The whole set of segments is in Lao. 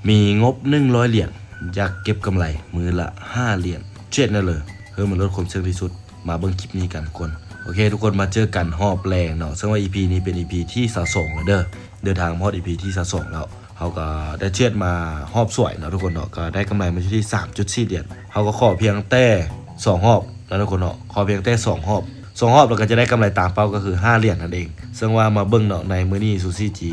ມີງົບໜຶ່ງຮ້ອຍຫຼຽນ ຢາກເກັບກຳໄລມື້ລະຫ້າຫຼຽນ ເທຣດແນວເລີ ເພື່ອມັນລົດຄວາມສ່ຽງທີ່ສຸດ. ມາເບິ່ງຄລິບນີ້ກັນທຸກຄົນ. ໂອເຄ ທຸກຄົນ ມາເຈີກັນຮອບແລງເນາະ. ເຊິ່ງວ່າອີພີນີ້ເປັນອີພີທີຊາວສອງແລ້ວເດີ ເດີນທາງມາຮອດອີພີທີຊາວສອງແລ້ວ. ເຮົາກໍໄດ້ເທຣດມາຮອບສວຍເນາະທຸກຄົນເນາະ ກໍໄດ້ກຳໄລມາຢູ່ທີ່ສາມຈຸດສີ່ຫຼຽນ. ເຮົາກໍຂໍພຽງແຕ່ສອງຮອບເນາະທຸກຄົນເນາະ ຂໍພຽງແຕ່ສອງຮອບ ສອງຮອບ ແລ້ວກໍຈະໄດ້ກຳໄລຕາມເປົ້າ ກໍຄືຫ້າຫຼຽນນັ້ນເອງ. ເຊິ່ງວ່າມາເບິ່ງເນາະ ໃນມື້ນີ້ຊູຊີຊິ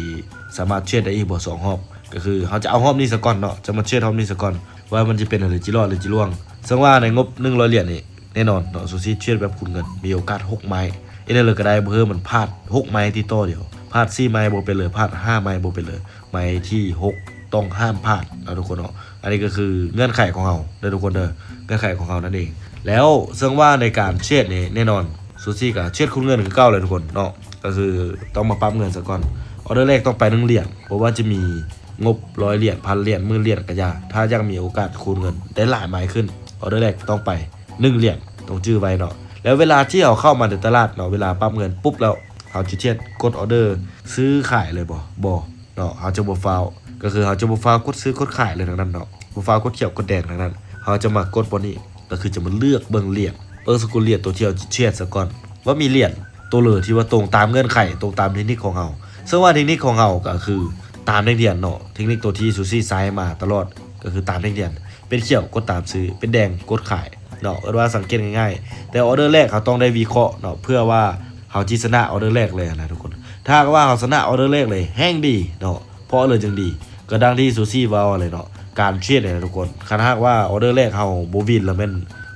ສາມາດເທຣດໄດ້ອີກບໍ່ສອງຮອບ ກໍຄືເຮົາຈະເອົາຮອບນີ້ສາກ່ອນເນາະ ຈະມາເທຣດຮອບນີ້ສາກ່ອນ ວ່າມັນຈະເປັນແນວໃດ ຊິລອດຫຼືຊິລ່ວງ. ເຊິ່ງວ່າໃນງົບໜຶ່ງຮ້ອຍຫຼຽນນີ້ ແນ່ນອນເນາະ ຊູຊີເທຣດແບບຄູນເງິນ ມີໂອກາດຫົກໄມ້ ເຮັດແນວເລີກໍໄດ້ ເພື່ອມັນພາດຫົກໄມ້ຕິດຕໍ່ດຽວ ພາດສີ່ໄມ້ບໍ່ເປັນເລີ ພາດຫ້າໄມ້ບໍ່ເປັນເລີ ໄມ້ທີຫົກຕ້ອງຫ້າມພາດເນາະທຸກຄົນເນາະ. ອັນນີ້ກໍຄືເງື່ອນໄຂຂອງເຮົາເດີທຸກຄົນເດີ ເງື່ອນໄຂຂອງເຮົານັ້ນເອງ. ແລ້ວເຊິ່ງວ່າໃນການເທຣດນີ້ ແນ່ນອນ ຊູຊີກໍເທຣດຄູນເງິນຄືເກົ່າແຫຼະທຸກຄົນເນາະ ກໍຄືຕ້ອງມາປັບເງິນສາກ່ອນ. ອອເດີແລກຕ້ອງໄປໜຶ່ງຫຼຽນ ບໍ່ວ່າຈະມີງົບຮ້ອຍຫຼຽນ ພັນຫຼຽນ ໝື່ນຫຼຽນກໍຢ່າ ຖ້າຢາກມີໂອກາດຄູນເງິນໄດ້ຫຼາຍໄມ້ຂຶ້ນ ອອເດີແລກຕ້ອງໄປໜຶ່ງຫຼຽນ ຕ້ອງຈື່ໄວ້ເນາະ. ແລ້ວເວລາທີ່ເຮົາເຂົ້າມາໃນຕະຫຼາດເນາະ ເວລາປັບເງິນປຸບແລ້ວ ເຮົາຈະເທຣດກົດອອເດີຊື້ຂາຍເລີຍບໍ່? ບໍ່ເນາະ ເຮົາຈະບໍ່ຟ້າວ ກໍຄືເຮົາຈະບໍ່ຟ້າວກົດຊື້ກົດຂາຍເລີຍທັງນັ້ນເນາະ ບໍ່ຟ້າວກົດຂຽວກົດແດງທັງນັ້ນ. ເຮົາຈະມາກົດບ່ອນນີ້ ກໍຄືຈະມາເລືອກເບິ່ງຫຼຽນ ເບິ່ງສະກຸນຫຼຽນໂຕທີ່ເຮົາຈະເທຣດສາກ່ອນ ວ່າມີຫຼຽນໂຕເລີທີ່ວ່າຕົງຕາມເງື່ອນໄຂ ຕົງຕາມເທັກນິກຂອງເຮົາ. ເຊິ່ງວ່າເທັກນິກຂອງເຮົາກໍຄືຕາມແທ່ງທຽນເນາະ ເທັກນິກໂຕທີ່ຊູຊີໃຊ້ມາຕະຫຼອດ ກໍຄືຕາມແທ່ງທຽນ ເປັນຂຽວກົດຕາມຊື້ ເປັນແດງກົດຂາຍເນາະ ເອີ້ນວ່າສັງເກດງ່າຍໆ. ແຕ່ອອເດີແລກເຮົາຕ້ອງໄດ້ວິເຄາະເນາະ ເພື່ອວ່າເຮົາຊິຊະນະອອເດີແລກເລີຍນະທຸກຄົນ. ຖ້າຫາກວ່າເຮົາຊະນະອອເດີແລກເລີຍ ແຮ່ງດີເນາະ ເພາະເລີຍຈຶ່ງດີ ກໍດັ່ງທີ່ຊູຊີເວົ້າຫັ້ນແຫຼະເນາະ ການເທຣດນີ້ນະທຸກຄົນ ຄັນຫາກວ່າອອເດີແລກເຮົາບໍ່ວິນແລ້ວແມ່ນ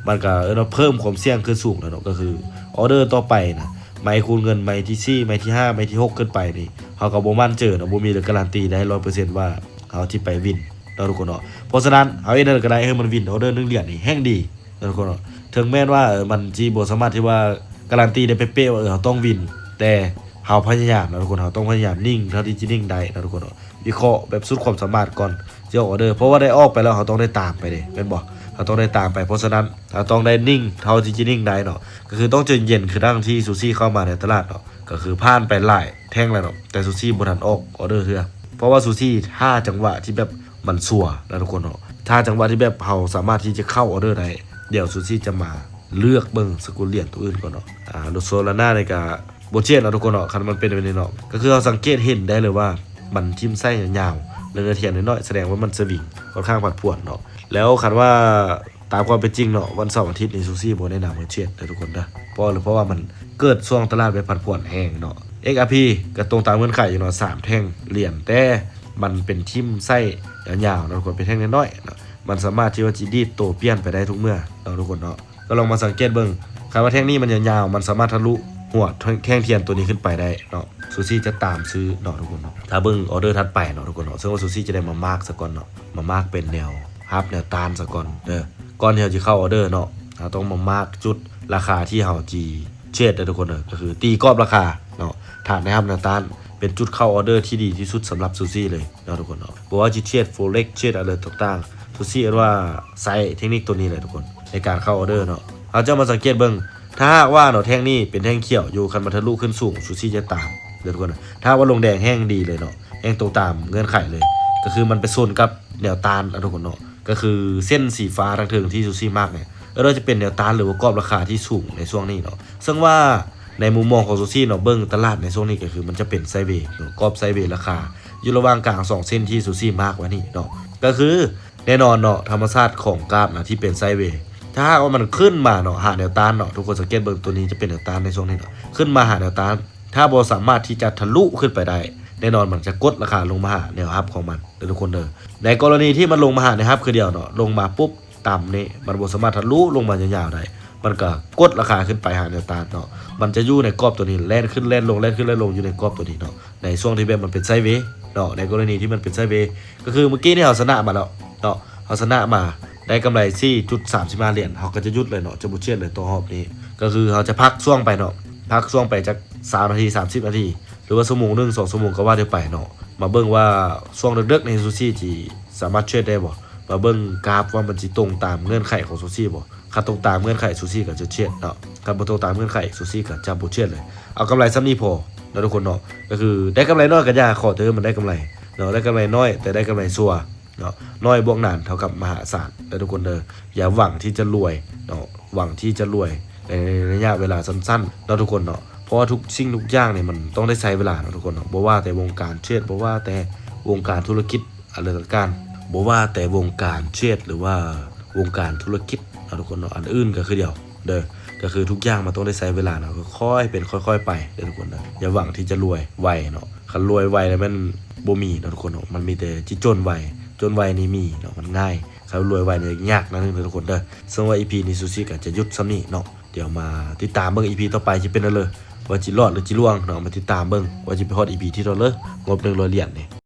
ມັນກໍເອີ້ນວ່າເພີ່ມຄວາມສ່ຽງຂຶ້ນສູງແລ້ວເນາະ ກໍຄືອອເດີຕໍ່ໄປນະ ໄມ້ຄູນເງິນ ໄມ້ທີສີ່ ໄມ້ທີຫ້າ ໄມ້ທີຫົກຂຶ້ນໄປນີ້ ເຮົາກໍບໍ່ໝັ້ນເຈີເນາະ ບໍ່ມີກາຣັນຕີໄດ້ຮ້ອຍເປີເຊັນວ່າເຮົາຊິໄປວິນເນາະທຸກຄົນເນາະ. ເພາະສະນັ້ນ ເຮົາເຮັດແນວໃດກໍໄດ້ໃຫ້ມັນວິນອອເດີໜຶ່ງຫຼຽນນີ້ແຮ່ງດີເນາະທຸກຄົນເນາະ. ເຖິງແມ່ນວ່າ ເອີ ມັນຊິບໍ່ສາມາດທີ່ວ່າກາຣັນຕີໄດ້ເປະໆວ່າ ເອີ ເຮົາຕ້ອງວິນ ແຕ່ເຮົາພະຍາຍາມເນາະທຸກຄົນ ເຮົາຕ້ອງພະຍາຍາມນິ່ງເທົ່າທີ່ຈະນິ່ງໄດ້ເນາະທຸກຄົນເນາະ. ວິເຄາະແບບສຸດຄວາມສາມາດກ່ອນຊິອອກອອເດີ ເພາະວ່າໄດ້ອອກໄປແລ້ວ ເຮົາຕ້ອງໄດ້ຕາມໄປເດ້ ແມ່ນບໍ່? ເຮົາຕ້ອງໄດ້ຕາມໄປ ເພາະສະນັ້ນ ເຮົາຕ້ອງໄດ້ນິ່ງເທົ່າທີ່ຈະນິ່ງໄດ້ເນາະ ກໍຄືຕ້ອງໃຈເຢັນ ຄືດັ່ງທີ່ຊູຊີເຂົ້າມາໃນຕະຫຼາດເນາະ ກໍຄືຜ່ານໄປຫຼາຍແທ່ງແລ້ວເນາະ ແຕ່ຊູຊີບໍ່ທັນອອກອອເດີເທື່ອ ເພາະວ່າຊູຊີຖ້າຈັງຫວະທີ່ແບບມັນຊົວນະທຸກຄົນເນາະ ຖ້າຈັງຫວະທີ່ແບບເຮົາສາມາດທີ່ຈະເຂົ້າອອເດີໄດ້ ດຽວຊູຊີຈະມາເລືອກເບິ່ງສະກຸນຫຼຽນໂຕອື່ນກ່ອນເນາະ. ອາ ໂຊລານານີ້ກະ ບໍ່ເທຣດເນາະທຸກຄົນເນາະ ຄັນມັນເປັນແບບນີ້ເນາະ ກໍຄືເຮົາສັງເກດເຫັນໄດ້ເລີຍວ່າມັນຖິ້ມໄສ້ຍາວໆ ແລະ ເນື້ອທຽນນ້ອຍໆ ສະແດງວ່າມັນສະວິງ ຂ້ອນຂ້າງຜັນຜວນເນາະ. ແລ້ວຄັນວ່າຕາມຄວາມເປັນຈິງເນາະ ວັນເສົາອາທິດນີ້ ຊູຊີບໍ່ແນະນຳໃຫ້ເທຣດເດີທຸກຄົນເດີ ເພາະ ເພາະວ່າມັນເກີດຊ່ວງຕະຫຼາດແບບຜັນຜວນແຮງເນາະ. ເອັກອາພີ ກໍຕົງຕາມເງື່ອນໄຂຢູ່ເນາະ ສາມແທ່ງຫຼຽນ ແຕ່ມັນເປັນຖິ້ມໄສ້ຍາວໆເນາະທຸກຄົນ ເປັນແທ່ງນ້ອຍໆເນາະ ມັນສາມາດທີ່ວ່າຊິດີດໂຕປ່ຽນໄປໄດ້ທຸກເມື່ອເນາະທຸກຄົນເນາະ. ກໍລອງມາສັງເກດເບິ່ງ ຄັນວ່າແທ່ງນີ້ມັນຍາວໆ ມັນສາມາດທະລຸຫົວແທ່ງທຽນຕົວນີ້ຂຶ້ນໄປໄດ້ເນາະ ຊູຊີຈະຕາມຊື້ເນາະທຸກຄົນເນາະ. ຖ້າເບິ່ງອອເດີຖັດໄປເນາະທຸກຄົນເນາະ ເຊິ່ງວ່າຊູຊີຈະໄດ້ມາມາກສາກ່ອນເນາະ ມາມາກເປັນແນວຮັບແນວຕ້ານສາກ່ອນເດີ. ກ່ອນທີ່ເຮົາຈະເຂົ້າອອເດີເນາະ ເຮົາຕ້ອງມາມາກຈຸດລາຄາທີ່ເຮົາຊິເທຣດເດີທຸກຄົນເດີ ກໍຄືຕີກອບລາຄາເນາະ ຖານແນວຮັບແນວຕ້ານ ເປັນຈຸດເຂົ້າອອເດີທີ່ດີທີ່ສຸດສຳລັບຊູຊີເລີຍ ເນາະທຸກຄົນເນາະ. ບໍ່ວ່າຊິເທຣດ Forex ເທຣດອະໄລຕ່າງໆ ຊູຊີເອີ້ນວ່າໃຊ້ເທັກນິກໂຕນີ້ແຫຼະທຸກຄົນ ໃນການເຂົ້າອອເດີເນາະ. ເຮົາຈະມາສັງເກດເບິ່ງ ຖ້າຫາກວ່າເນາະ ແທ່ງນີ້ເປັນແທ່ງຂຽວຢູ່ ຄັນມັນທະລຸຂຶ້ນສູງ ຊູຊີຈະຕາມເດີທຸກຄົນ. ຖ້າຫາກວ່າລົງແດງແຮ່ງດີເລີຍເນາະ ແຮ່ງຕົງຕາມເງື່ອນໄຂເລີຍ ກໍຄືມັນໄປຊົນກັບແນວຕ້ານເນາະທຸກຄົນເນາະ ກໍຄືເສັ້ນສີຟ້າທາງເທິງທີ່ຊູຊີມາກນີ້ ເອີ້ນວ່າຈະເປັນແນວຕ້ານ ຫຼືວ່າກອບລາຄາທີ່ສູງໃນຊ່ວງນີ້ເນາະ. ເຊິ່ງວ່າໃນມຸມມອງຂອງຊູຊີເນາະ ເບິ່ງຕະຫຼາດໃນຊ່ວງນີ້ກໍຄືມັນຈະເປັນໄຊເວເນາະ ກອບໄຊເວລາຄາ ຢູ່ລະຫວ່າງກາງສອງເສັ້ນທີ່ຊູຊີມາກໄວ້ນີ້ເນາະ ກໍຄືແນ່ນອນເນາະ ທຳມະຊາດຂອງກາບນະທີ່ເປັນໄຊເວ ຖ້າຫາກວ່າມັນຂຶ້ນມາເນາະ ຫາແນວຕ້ານເນາະ ທຸກຄົນສັງເກດເບິ່ງ ໂຕນີ້ຈະເປັນແນວຕ້ານໃນຊ່ວງນີ້ເນາະ ຂຶ້ນມາຫາແນວຕ້ານ ຖ້າບໍ່ສາມາດທີ່ຈະທະລຸຂຶ້ນໄປໄດ້ ແນ່ນອນມັນຈະກົດລາຄາລົງມາຫາແນວຮັບຂອງມັນເດີທຸກຄົນເດີ. ໃນກໍລະນີທີ່ມັນລົງມາຫາແນວຮັບຄືດຽວເນາະ ລົງມາປຸບ ຕ່ຳນີ້ ມັນບໍ່ສາມາດທະລຸລົງມາຍາວໆໄດ້ ມັນກໍກົດລາຄາຂຶ້ນໄປຫາແນວຕ້ານເນາະ ມັນຈະຢູ່ໃນກອບໂຕນີ້ ແລ່ນຂຶ້ນແລ່ນລົງ ແລ່ນຂຶ້ນແລ່ນລົງ ຢູ່ໃນກອບໂຕນີ້ເນາະ ໃນຊ່ວງທີ່ແບບມັນເປັນໄຊເວເນາະ. ໃນກໍລະນີທີ່ມັນເປັນໄຊເວ ກໍຄືມື້ກີ້ນີ້ເຮົາຊະນະມາແລ້ວເນາະ ເຮົາຊະນະມາໄດ້ກຳໄລສີ່ຈຸດສາມສິບຫ້າຫຼຽນ ເຮົາກໍຈະຢຸດເລີຍເນາະ ຈະບໍ່ເທຣດເລີຍຕໍ່ຮອບນີ້ ກໍຄືເຮົາຈະພັກຊ່ວງໄປເນາະ ພັກຊ່ວງໄປຈັກຊາວນາທີ ສາມສິບນາທີ ຫຼືວ່າຊົ່ວໂມງໜຶ່ງ ສອງຊົ່ວໂມງກໍວ່າໄດ້ໄປເນາະ. ມາເບິ່ງວ່າຊ່ວງເດິກໆນີ້ ຊູຊີຊິສາມາດເທຣດໄດ້ບໍ່? ມາເບິ່ງກາບວ່າມັນຊິຕົງຕາມເງື່ອນໄຂຂອງຊູຊີບໍ່? ຄັນຕົງຕາມເງື່ອນໄຂ ຊູຊີກໍຈະເທຣດເນາະ ຄັນບໍ່ຕົງຕາມເງື່ອນໄຂ ຊູຊີກໍຈະບໍ່ເທຣດເລີຍ. ເອົາກຳໄລສ່ຳນີ້ພໍເນາະທຸກຄົນເນາະ ກໍຄືໄດ້ກຳໄລໜ້ອຍກໍຢ່າ ຂໍແຕ່ໃຫ້ມັນໄດ້ກຳໄລເນາະ ໄດ້ກຳໄລໜ້ອຍແຕ່ໄດ້ກຳໄລຊົ່ວ ເນາະ ນ້ອຍບວກນານເທົ່າກັບມະຫາສານເດີທຸກຄົນເດີ. ຢ່າຫວັງທີ່ຈະລວຍເນາະ ຫວັງທີ່ຈະລວຍໃນໄລຍະເວລາສັ້ນໆເນາະທຸກຄົນເນາະ ເພາະວ່າທຸກສິ່ງທຸກຢ່າງນີ້ມັນຕ້ອງໄດ້ໃຊ້ເວລາເນາະທຸກຄົນເນາະ. ບໍ່ວ່າແຕ່ວົງການເທຣດ ບໍ່ວ່າແຕ່ວົງການທຸລະກິດ ອາ ຫຼື ການ ບໍ່ວ່າແຕ່ວົງການເທຣດ ຫຼືວ່າວົງການທຸລະກິດເນາະທຸກຄົນເນາະ ອັນອື່ນກໍຄືດຽວເດີ ກໍຄືທຸກຢ່າງມັນຕ້ອງໄດ້ໃຊ້ເວລາເນາະ ຄ່ອຍໆເປັນຄ່ອຍໆໄປເດີທຸກຄົນເດີ. ຢ່າຫວັງທີ່ຈະລວຍໄວເນາະ ຄັນລວຍໄວແລ້ວແມ່ນບໍ່ມີເນາະທຸກຄົນເນາະ ມັນມີແຕ່ຊິຈົນໄວ ຈົນໄວນີ້ມີເນາະ ມັນງ່າຍ ຄັນລວຍໄວນີ້ຍາກໜ້ອຍໜຶ່ງເດີທຸກຄົນເດີ. ເຊິ່ງວ່າອີພີນີ້ຊູຊິກໍຈະຢຸດສ່ຳນີ້ເນາະ ດຽວມາຕິດຕາມເບິ່ງອີພີຕໍ່ໄປຊິເປັນແນວໃດ ວ່າຊິລອດ ຫຼື ຊິລ່ວງເນາະ ມາຕິດຕາມເບິ່ງວ່າຊິໄປຮອດອີພີທີເທົ່າໃດ ງົບໜຶ່ງຮ້ອຍຫຼຽນນີ້.